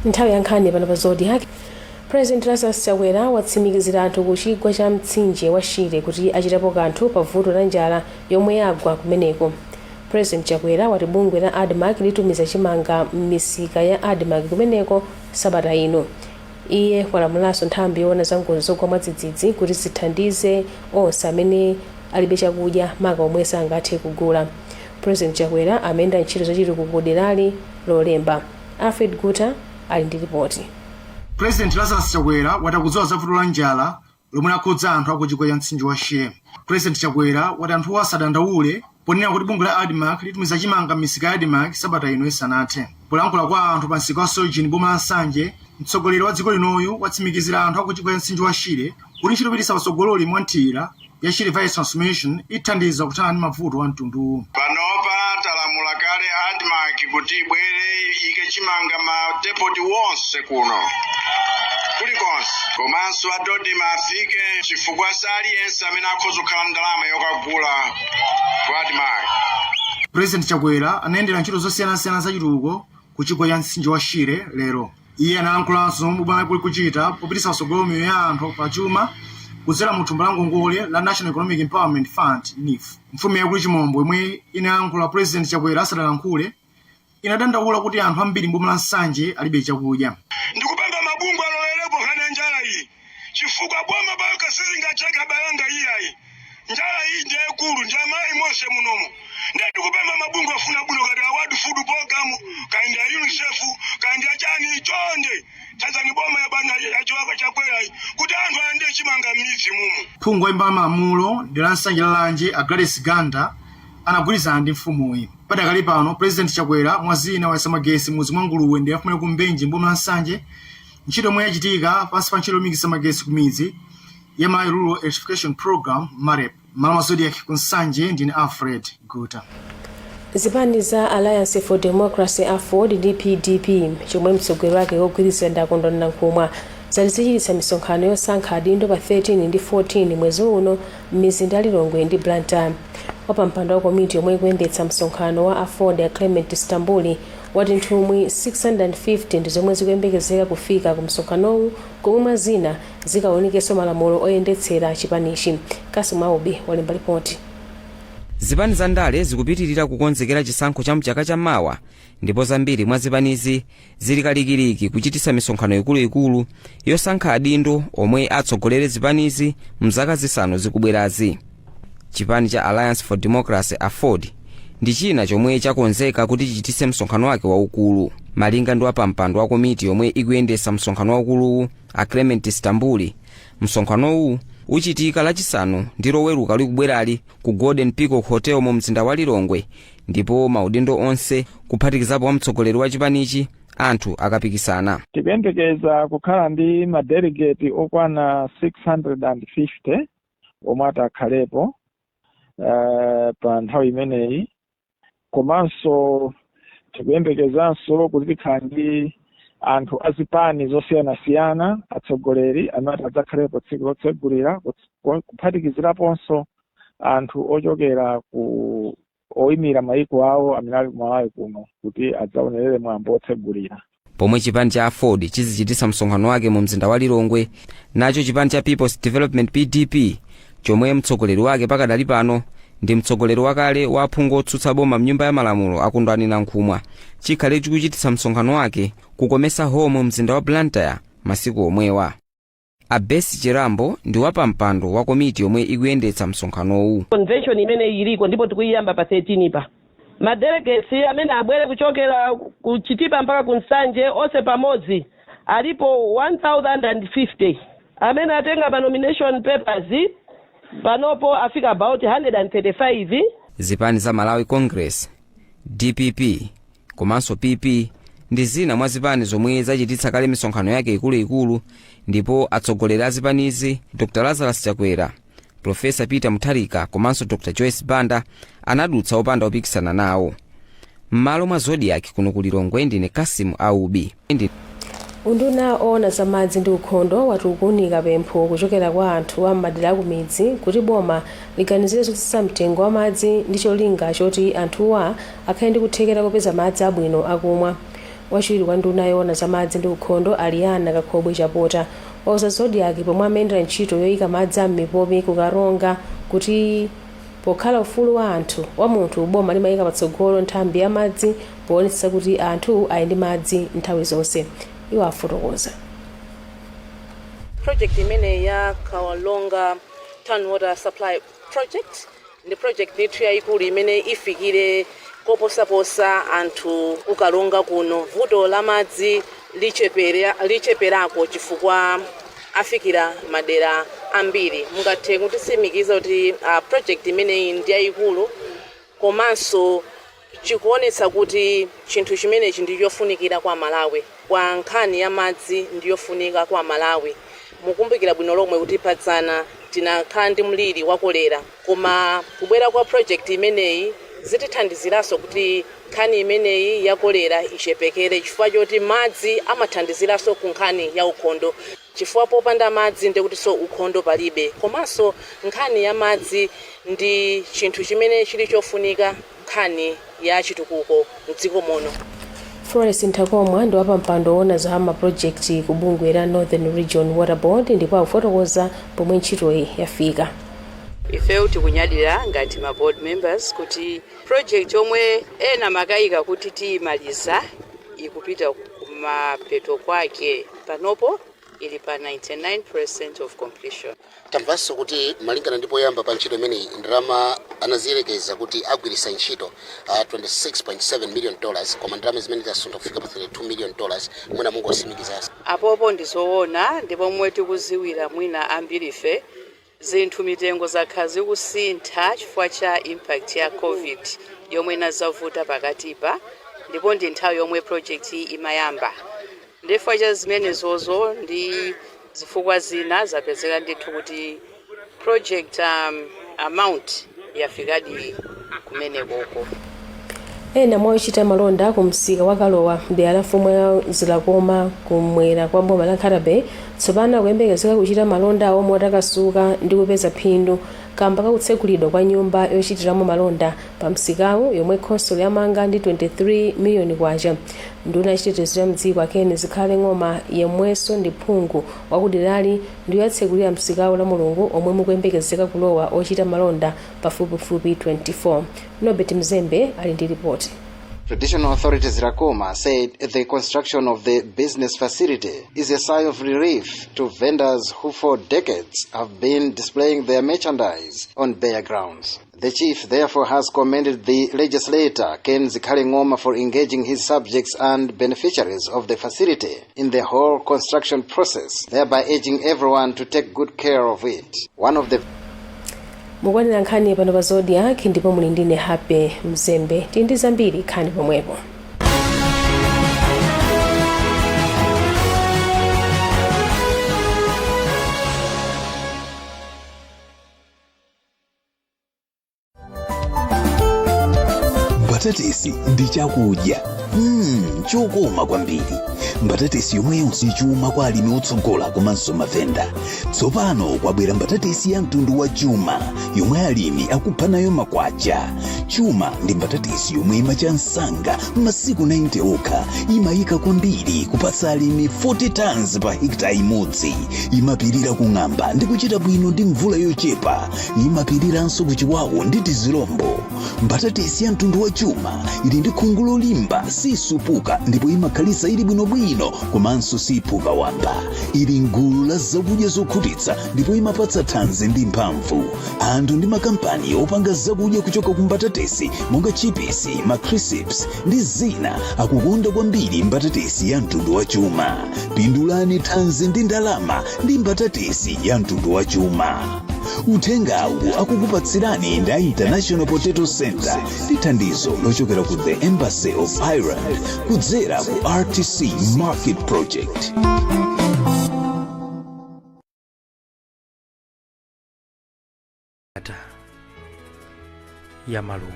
Nthawi ya nkhani pano pa Zodiak. President Lazarus Chakwera watsimikizira anthu ku chigwa cha mtsinje wa Shire kuti achitapo kanthu pa vuto la njala yomwe yagwa kumeneko. President Chakwera wati bungwe la ADMARC litumiza chimanga m'misika ya ADMARC kumeneko sabata ino. Iye walamulanso nthambi yoona za ngozi zogwa mwadzidzidzi kuti zithandize onse amene alibe chakudya, maka omwe sangathe kugula. President Chakwera amayendera ntchito zachitukuko derali Lolemba. Alfred Guta ali ndi ripoti. President Lazarus Chakwera wati akudziwa za vuto la njala lomwe lakhudza anthu aku chigwa cha mtsinje wa Shire. President Chakwera wati anthuwo asadandaule ponena kuti bungwe la ADMARC litumiza chimanga m'misika ya ADMARC sabata ino isanathe. Polankhula kwa anthu pa msika wa Sorgin boma la Nsanje, mtsogoleri wa dziko linoyu watsimikizira anthu aku chigwa cha mtsinje wa Shire kuti ntchito yopititsa patsogolo ulimi wa nthirira ya Shire Valley Transformation ithandiza kuthana ndi mavuto a mtunduwu. Panopa talamula kale ADMARC kuti ibwere ike chimanga ma depot wonse kuno kulikonse, komanso a DoDMA afike chifukwa si aliyense amene akhoza kukhala ndalama yokagula ku ADMARC. President Chakwera anayendera ntchito zosiyanasiyana zachitukuko ku chigwa cha mtsinje wa Shire lero. Iye analankhulaso zomwe boma lili kuchita popititsa patsogolo miyoyo ya anthu pachuma kudzera mu thumba la ngongole la National Economic Empowerment Fund, NEEF. Mfumu yaikulu Chimombo, yomwe inayankhula President Chakwera asadalankhule, inadandaula kuti anthu ambiri mboma la Nsanje alibe chakudya. Ndikupempha mabungwe alowerepo nkhani ya njala iyi chifukwa boma palokha sizingatheke abalanga iyayi. Njala iyi ndi yaikulu, ndi amayi monse munomo. Ndiye tikupempha mabungwe afuna bwino kati a World Food Program, kaya ndi a UNICEF, kaya ndi achani, chonde thandizani boma ya bwana ya Chakwera iyi kuti anthu alandire chimanga m'midzi mumu. Phungu wa Nyumba ya Malamulo dera la Nsanje Lalanje, a Gladys Ganda, anagwirizana ndi mfumuyi. Padakali pano, President Chakwera mwa zina wayatsa magesi m'mudzi mwa Nguluwe ndi mfumu ya Kumbenje mboma la Nsanje, ntchito yomwe yachitika pansi pa ntchito yolumikiza magesi ku midzi ya Malawi Rural Electrification Program, MAREP. M'malo mwa Zodiak ku Nsanje, ndine Alfred Guta. Zipani za Alliance for Democracy, AFORD, ndi PDP, chomwe mtsogoleri wake wogwirizira ndi a Kondwani Nankhumwa, zati zichititsa misonkhano yosankha adindo pa 13 ndi 14 mwezi uno m'mizinda ya Lilongwe ndi Blantyre. Wapampando wa komiti yomwe ikuyendetsa msonkhano wa AFORD, a Clement Stambuli, wati nthumwi 650 ndi zomwe zikuyembekezeka kufika ku msonkhanowu, komwe mwa zina zikaunikenso malamulo oyendetsera chipanichi. Kasim Aubi walemba ripoti. Zipani za ndale zikupitirira kukonzekera chisankho cha mchaka cha mawa, ndipo zambiri mwa zipanizi zili kalikiliki kuchititsa misonkhano ikuluikulu yosankha adindo omwe atsogolere zipanizi mzaka 5 zikubwerazi. Chipani cha Alliance for Democracy, AFORD, ndi china chomwe chakonzeka kuti chichititse msonkhano wake waukulu. Malinga ndi wapampando wa komiti yomwe ikuyendetsa msonkhano waukuluwu, a Clement Stambuli, msonkhanowu uchitika Lachisanu ndi Loweruka likubwerali ku Golden Peacock Hotel mu mzinda wa Lilongwe, ndipo maudindo onse, kuphatikizapo wa mtsogoleri wa chipanichi, anthu akapikisana. Tikuyembekeza kukhala ndi madelegate okwana 650 omwe atakhalepo pa nthawi imeneyi, komanso tikuyembekezanso kuti tikhala ndi anthu azipani zosiyanasiyana, atsogoleri amene adzakhalepo tsiku lotsegulira, kuphatikiziraponso anthu ochokera ku oyimira mayiko awo amene ali ku Malawi kuno kuti adzaonerere mwambo wotsegulira. Pomwe chipani cha AFORD chizichititsa msonkhano wake mu mzinda wa Lilongwe, nacho chipani cha People's Development, PDP, chomwe mtsogoleri wake pakadali pano ndi mtsogoleri wakale wa aphungu otsutsa boma mnyumba ya malamulo, a Kondwani Nankhumwa, chikhale chikuchititsa msonkhano wake ku Comesa Hall mu mzinda wa Blantyre masiku omwewa. A Besi Chirambo ndi wapampando wa komiti yomwe ikuyendetsa msonkhanowu. Convention imene iliko ndipo tikuyiyamba pa 13 pa madelegates amene abwere kuchokera ku Chitipa mpaka ku Nsanje, onse pamodzi alipo 1050. Amene atenga pa nomination papers panopo afika about 135. Zipani za Malawi Congress, DPP komanso PP ndi zina mwa zipani zomwe zachititsa kale misonkhano yake ikuluikulu, ndipo atsogoleri a zipanizi, Dr Lazarus Chakwera, Profesa Peter Mutharika komanso Dr Joyce Banda, anadutsa opanda opikisana nawo. M'malo mwa Zodiak kuno ku Lilongwe, ndine Kasim Aubi. Unduna oona za madzi ndi ukhondo wati ukuunika pempho kuchokera kwa anthu a m'madera akumidzi kuti boma liganizire zotsitsa mtengo wa madzi ndi cholinga choti anthuwa akhale ndi kuthekera kopeza madzi abwino akumwa. Wachiwiri kwa nduna yoona za madzi ndi ukhondo, Aliana Kakhobwe Chapota, wauza Zodiak pomwe amayendera ntchito yoyika madzi a m'mipopi kuKaronga kuti pokhala ufulu wa anthu wa munthu, boma limayika patsogolo nthambi ya madzi poonetsetsa kuti anthu ali ndi madzi nthawi zonse. Iwo afotokoza. Project imene ya Karonga Town Water Supply Project ndi project ndithu yayikulu imene ifikire koposaposa anthu kuKaronga kuno. Vuto la madzi licheperako chifukwa afikira madera ambiri. Mungathe kutitsimikiza kuti project imeneyi ndi yayikulu, komanso chikuonetsa kuti chinthu chimenechi ndi chofunikira kwa Malawi, kwa nkhani ya madzi ndi yofunika kwa Malawi. Mukumbukira bwino lomwe kuti padzana tinakhala ndi mliri wa kolera, koma kubwera kwa project imeneyi zitithandiziranso kuti nkhani imeneyi ya kolera ichepekere, chifukwa choti madzi amathandiziranso ku nkhani ya ukhondo, chifukwa popanda madzi ndikutinso ukhondo palibe. Komanso nkhani ya madzi ndi chinthu chimene chili chofunika nkhani ya chitukuko mdziko muno. Florence Ntakomwa ndi wapampando woona za mapulojekiti ku bungwe la Northern Region Water Board, ndipo akufotokoza pomwe ntchitoyi yafika. Ifeyo tikunyadira ngati ma board members kuti project yomwe ena makayika kuti tiyimaliza ikupita kumapeto kwake. Panopo ili pa 99% of completion. Tamvanso kuti malingana ndi poyamba pa ntchito imeneyi, ndalama anaziyerekeza kuti agwiritsa ntchito $26.7 million, koma ndalama zimene zasuntha kufika pa $32 million. Mwina mungosimikizaso. Apopo ndizoona, ndipo momwe tikuziwira mwina ambirife, zinthu mitengo zakhala zikusintha chifukwa cha impact ya COVID yomwe inazavuta pakatipa, ndipo ndi nthawi yomwe project iyi imayamba. Ndifukwa cha zimenezozo ndi zifukwa zina zapezeka ndithu kuti project amount yafikadi kumenekoko. Ena mwa ochita malonda ku msika wa Kalowa mdera la mfumu ya Zilakoma kumwera kwa boma la Nkhata Bay tsopano akuyembekezeka kuchita malonda awo motakasuka ndi kupeza phindu kamba kakutsegulidwa kwa nyumba yochitiramo malonda pa msikawu yomwe khonsolo yamanga ndi 23 miliyoni kwacha. Nduna yachitetezo ya mdziko, a Ken Zikhale Ng'oma, yemwenso ndi phungu wakuderali, ndiyo yatsegulira msikawu la Mulungu, omwe mukuyembekezeka kulowa ochita malonda pafupifupi 24. Norbert Mzembe ali ndi ripoti. Traditional Authority Zirakoma said the construction of the business facility is a sigh of relief to vendors who for decades have been displaying their merchandise on bare grounds. The chief therefore has commended the legislator Ken Zikhale Ng'oma for engaging his subjects and beneficiaries of the facility in the whole construction process, thereby urging everyone to take good care of it. One of the Mukuonera nkhani pano pa Zodiak ndipo muli ndine Happy Mzembe. Tili ndi zambiri, nkhani pomwepo. Mbatatesi ndi chakudya chokoma kwambiri. Mbatatesi yomweyo si chuma kwa alimi otsogola komanso mavenda. Tsopano kwabwera mbatatesi ya mtundu wa Chuma yomwe alimi akupha nayo makwacha. Chuma ndi mbatatesi yomwe imacha msanga m'masiku 90 okha, imayika kwambiri kupatsa alimi 40 tons pa hekita imodzi, imapirira kung'amba ndi kuchita bwino ndi mvula yochepa, imapiriranso kuchiwawu ndi tizilombo. Mbatatesi ya mtundu wa Chuma ili ndi khungu lolimba, sisupuka ndipo imakhalisa ili bwinobwino komanso siphuka wamba. Ili mgulu la zakudya zokhutitsa ndipo imapatsa thanzi ndi mphamvu. Anthu ndi makampani opanga zakudya kuchoka ku mbatatesi monga chipisi, macrisps ndi zina akukonda kwambiri mbatatesi ya mtundu wa Chuma. Pindulani thanzi ndi ndalama ndi mbatatesi ya mtundu wa Chuma. Uthengawu akukupatsirani ndi International Potato Center ndi thandizo lochokera ku the Embassy of Ireland kudzera ku RTC Market Project. Ya maluwa.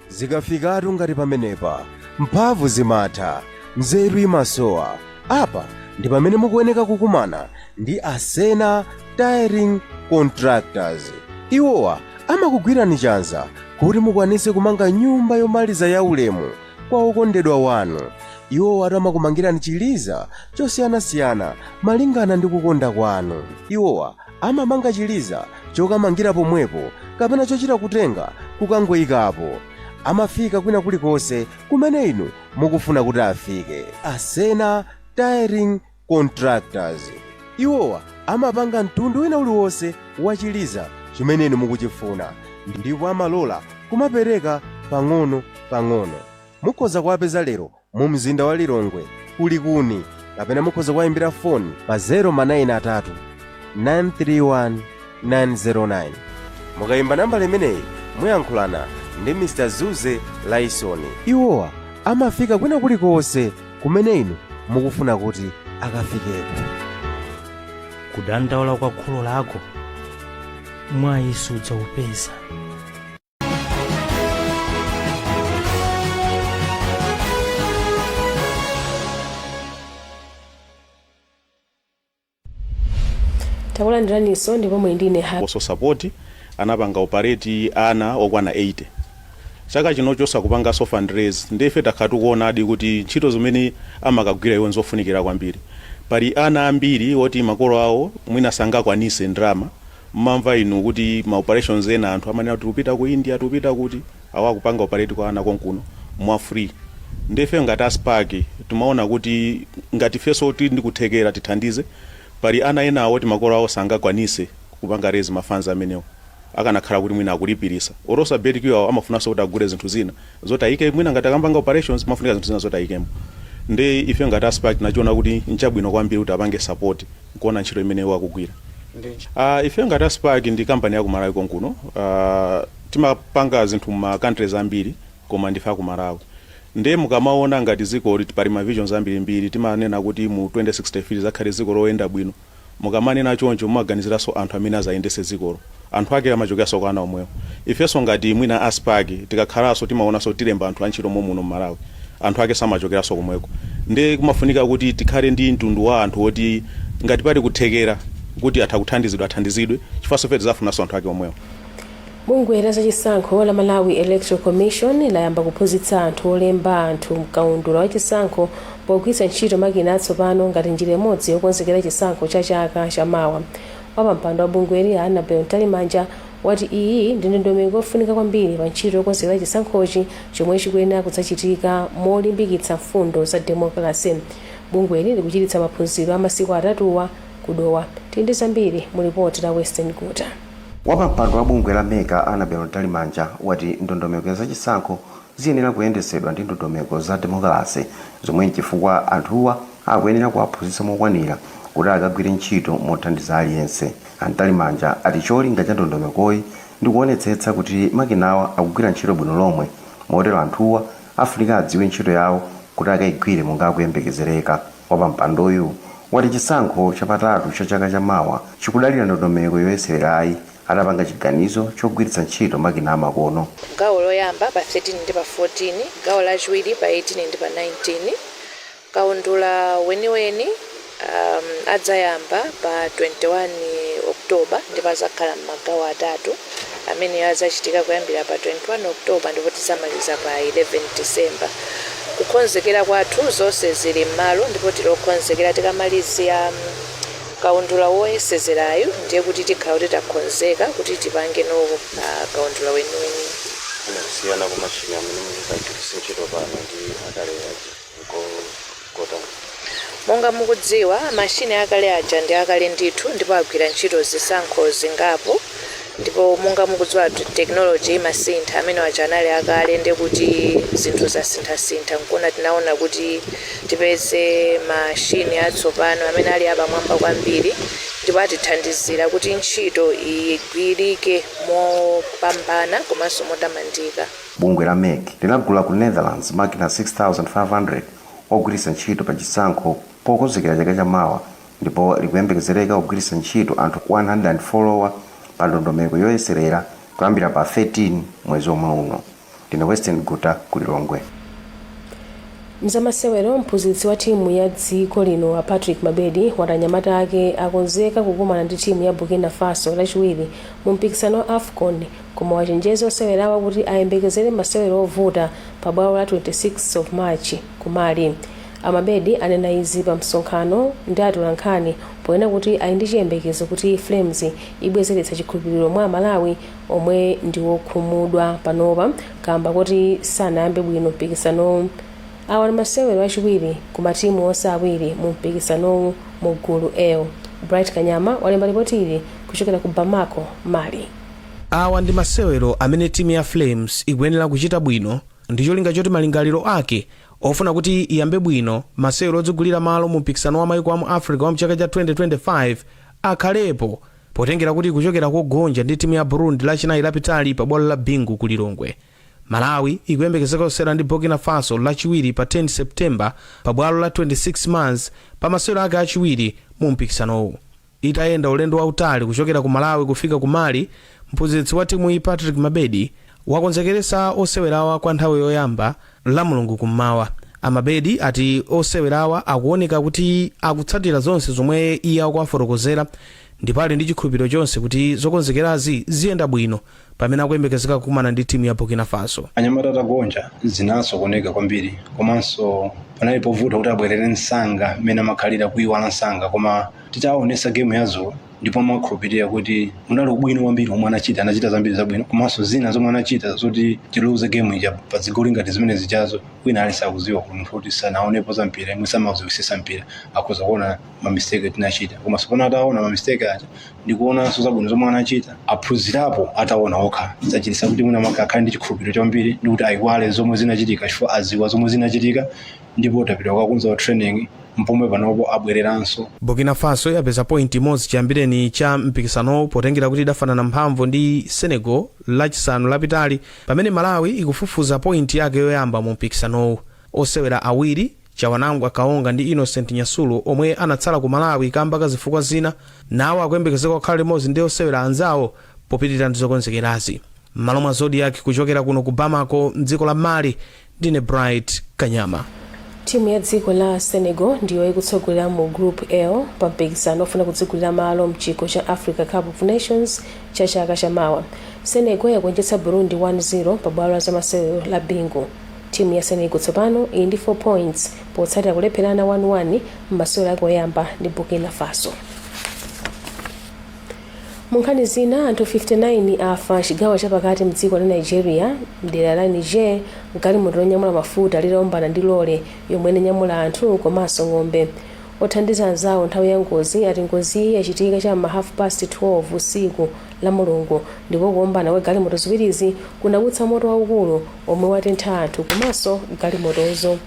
Zikafikatu ngati pamenepa, mphamvu zimatha, nzeru imasowa. Apa ndi pamene mukuyeneka kukumana ndi Asena Tiling Contractors. Iwowa amakugwirani chanza kuti mukwanise kumanga nyumba yomaliza ya ulemu kwa okondedwa wanu. Iwowa amakumangirani chiliza chosiyanasiyana malingana ndi kukonda kwanu. Iwowa amamanga chiliza chokamangira pomwepo kapena chochita kutenga kukangoyikapo. Amafika kwina kulikonse kumene inu mukufuna kuti afike. Asena Tiling Contractors, iwowa amapanga mtundu wina uliwonse wa chiliza chimene inu mukuchifuna, ndipo amalola kumapereka pang'ono pang'ono. Mukhoza kuwapeza lero mu mzinda wa Lilongwe kulikuni, kapena mukhoza kuwayimbira foni pa 093 931 909. Mukayimba nambala imeneyi muyankhulana ndi Mr Zuze Laisoni. Iwowa amafika kwina kulikonse kumene inu mukufuna kuti akafikeko. Kudandaula kwa kholo lako mwayi sudzaupeza. Takulandiraninso ndipo muli ndine So support anapanga operate ana okwana 80 chaka chino chosakupanganso fundraise. Ndife takhala tikuonadi kuti ntchito zimene amakagwira iwo nzofunikira kwambiri. Pali ana ambiri oti makolo awo mwina sangakwanise ndalama. Mmamva inu kuti ma operations ena anthu amanena kuti tikupita ku India, tikupita kuti awakupanga operate kwa ana konkuno mwa free. Ndife ngati a Spark timaona kuti ngati ifenso tili ndi kuthekera tithandize. Pali ana ena awo oti makolo awo sangakwanise kupanga raise ma funds amenewo. Akanakhala kuti mwina akulipirisa orosa bed awo, amafunanso kuti agule zinthu zina zoti ayike, mwina ngati akambanga operations mafunika zinthu zina zoti ayikemo. Ndi ife ngati a Spark tinachiona kuti nchabwino kwambiri kuti apange support kuona ntchito imene iwo akugwira. Ife ngati a Spark ndi kampani ya ku Malawi konkuno. Timapanga zinthu ma countries ambiri, koma ndife aku Malawi. Ndiye mukamaona ngati dziko pali ma visions ambirimbiri, timanena kuti mu 2063 zakhale dziko loyenda bwino. Mukamanena choncho mumaganiziranso anthu amene azayendese dzikolo, anthu ake amachokeranso kwa ana omwewo. Ifenso ngati mwina a Spark tikakhalanso timaonanso tilemba anthu antchito momuno mMalawi, anthu ake samachokeranso komweko. Ndiye kumafunika kuti tikhale ndi mtundu wa anthu oti ngati pali kuthekera kuti atha kuthandizidwa, athandizidwe, chifukwa ife tidzafunanso anthu ake omwewo. Bungwe la zachisankho la Malawi Electoral Commission layamba kuphunzitsa anthu olemba anthu mkaundula wa chisankho pogwiritsa ntchito makina atsopano ngati njira imodzi yokonzekera chisankho cha chaka chamawa. Wapampando wa bungweli, Annabel Mtalimanja, wati iyi ndi ndondomeko yofunika kwambiri pa ntchito yokonzekera chisankhochi chomwe chikuyenera kudzachitika molimbikitsa mfundo za demokrasi. Bungweli likuchititsa maphunziro a masiku atatuwa kudowa. Tili ndi zambiri mu ripoti la Western Guta. Wapampando wa bungwe la MEC, Annabel Mtalimanja, wati ndondomeko ya zachisankho ziyenera kuyendetsedwa ndi ndondomeko za demokrasi, zomwe nchifukwa anthuwa akuyenera kuwaphunzitsa mokwanira kuti akagwire ntchito mothandiza aliyense. A Mtalimanja ati cholinga cha ndondomekoyi ndi kuonetsetsa kuti makinawa akugwira ntchito bwino lomwe, motero anthuwa afunika adziwe ntchito yawo kuti akayigwire monga akuyembekezereka. Wapampandoyu wati chisankho chapatatu cha chaka chamawa chikudalira ndondomeko yoyesererayi atapanga chiganizo chogwiritsa ntchito makina amakono. Gawo loyamba pa 13 ndi pa 14, gawo lachiwiri pa 18 ndi pa 19. Kaundula weniweni adzayamba pa 21 October ndipo azakhala m'magawo atatu amene azachitika kuyambira pa 21 October ndipo tizamaliza pa 11 December. Kukonzekera kwathu, zonse zili m'malo ndipo tilokonzekera. Tikamalizia kaundula woyesezerayu, ndiye kuti tikhala kuti takonzeka kuti tipange no kaundula weniweni. Kusiyana kwa machine amene mukugwiritsa ntchito pano ndi akale aja nkotani? Monga mukudziwa, mashini akale aja ndi akale ndithu ndipo agwira ntchito zisankho zingapo, ndipo monga mukudziwa technology imasintha. Amene aja anali akale, ndiye kuti zinthu zasinthasintha, nkona tinaona kuti tipeze mashini atsopano amene ali apamwamba kwambiri ndipo atithandizira kuti ntchito igwirike mopambana komanso motamandika. Bungwe la MEC linagula ku Netherlands makina 6500 ogwiritsa ntchito pa chisankho pokonzekera chaka chamawa, ndipo likuyembekezereka kugwiritsa ntchito anthu 104 pa ndondomeko yoyeserera kuyambira pa 13 mwezi omwe uno. Ndine Western Guta, ku Lilongwe. Mzamasewero, mphunzitsi wa timu ya dziko lino a Patrick Mabedi wati anyamata ake akonzeka kukumana ndi timu ya Burkina Faso Lachiwiri mu mpikisano wa AFCON, koma wachenjeza osewerawa kuti ayembekezere masewero ovuta pa bwalo la 26 of March ku Mali. Amabedi anena izi pa msonkhano ndi atolankhani ponena kuti ali ndi chiyembekezo kuti Flames ibwezeretsa chikhulupiriro mwa Amalawi omwe ndi wokhumudwa panopa kamba kuti sanayambe bwino mpikisanowu. Awa ndi masewero achiwiri ku matimu onse awiri mu mpikisanowu mu gulu L. Bright Kanyama walemba ripoti ili kuchokera ku Bamako, Mali. Awa ndi masewero amene timu ya Flames ikuyenera kuchita bwino ndi cholinga choti malingaliro ake ofuna kuti iyambe bwino masewero odzigulira malo mu mpikisano wa maiko amu Africa wa mchaka cha 2025 akhalepo, potengera kuti kuchokera kogonja ndi timu ya Burundi Lachinayi lapitali pa bwalo la Bingu ku Lilongwe. Malawi ikuyembekezeka kusewera ndi Burkina Faso Lachiwiri pa 10 September pa bwalo la 26 Mars pa masewero ake achiwiri mu mpikisanowu. Itayenda ulendo wautali kuchokera ku Malawi kufika ku Mali, mphunzitsi wa timu iyi Patrick Mabedi wakonzekeresa osewerawa kwa nthawi yoyamba la Mulungu kummawa. Amabedi ati osewerawa akuoneka kuti akutsatira zonse zomwe iye akuwafotokozera, ndipo ali ndi chikhulupiriro chonse kuti zokonzekerazi ziyenda bwino pamene akuyembekezeka kukumana ndi timu ya Burkina Faso. Anyamata atagonja zinasokoneka kwambiri, komanso panali povuta kuti abwerere msanga mmene amakhalira kuiwala msanga. Koma titaonesa game yazo, ndipo amakhulupirira kuti unali ubwino kwambiri omwe anachita. Anachita zambiri zabwino, komanso zina zomwe anachita zoti tiluze game ija pa zigoli ngati zimene zijazo, wina ali sakuziwa kuti munthu kuti sanaonepo za mpira, imwe samaziwisisa mpira, akhoza kuona mamistake tinachita. Koma sopano ataona mamistake aja ndikuonanso zabwino zomwe anachita, aphunzirapo. Ataona okha zachitisa kuti mwina mwake akhale ndi chikhulupiriro chambiri ndi kuti ayiwale zomwe zinachitika, chifukwa aziwa zomwe zinachitika, ndipo tapita kukakonza wa training mpomwe panopo abwereranso. Burkina Faso yapeza point imodzi chiyambireni cha mpikisanowu, potengera kuti idafanana mphamvu ndi Senegal Lachisanu lapitali, pamene Malawi ikufufuza point yake yoyamba mu mpikisanowu. Osewera awiri, Chawanangwa Kaonga ndi Innocent Nyasulu, omwe anatsala ku Malawi kamba ka zifukwa zina, nawo akuyembekezeka kukhala limodzi ndi osewera anzawo popitirira ndi zokonzekerazi. M'malo mwa Zodiak, kuchokera kuno ku Bamako mdziko la Mali, ndine Bright Kanyama. Timu ya dziko la Senegal ndiyo ikutsogolera mu Group L pa mpikisano ofuna kudzigulira malo mchikho cha Africa Cup of Nations cha chaka chamawa. Senegal yagonjetsa Burundi 1-0 pa bwalo la zamasewero la Bingu. Timu ya Senegal tsopano ili ndi 4 points potsatira kulepherana 1-1 m'masewero ake oyamba ndi Burkina Faso. Mu nkhani zina, anthu 59 afa chigawo chapakati mdziko la Nigeria, mdera la Niger, galimoto lonyamula mafuta litaombana ndi lole yomwe inanyamula anthu komanso ng'ombe. Othandiza anzawo nthawi ya ngozi ati ngoziyi yachitika cha ma 12:30 usiku la Mulungu, ndipo kuombana kwa galimoto ziwirizi kunabutsa moto waukulu omwe watentha anthu komanso galimotozo.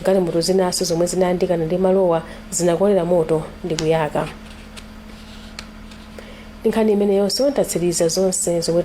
Galimoto zinanso zomwe zinayandikana ndi malowa zinakolera moto ndi kuyaka. Nkhani imeneyonso tatsiriza zonse zomwe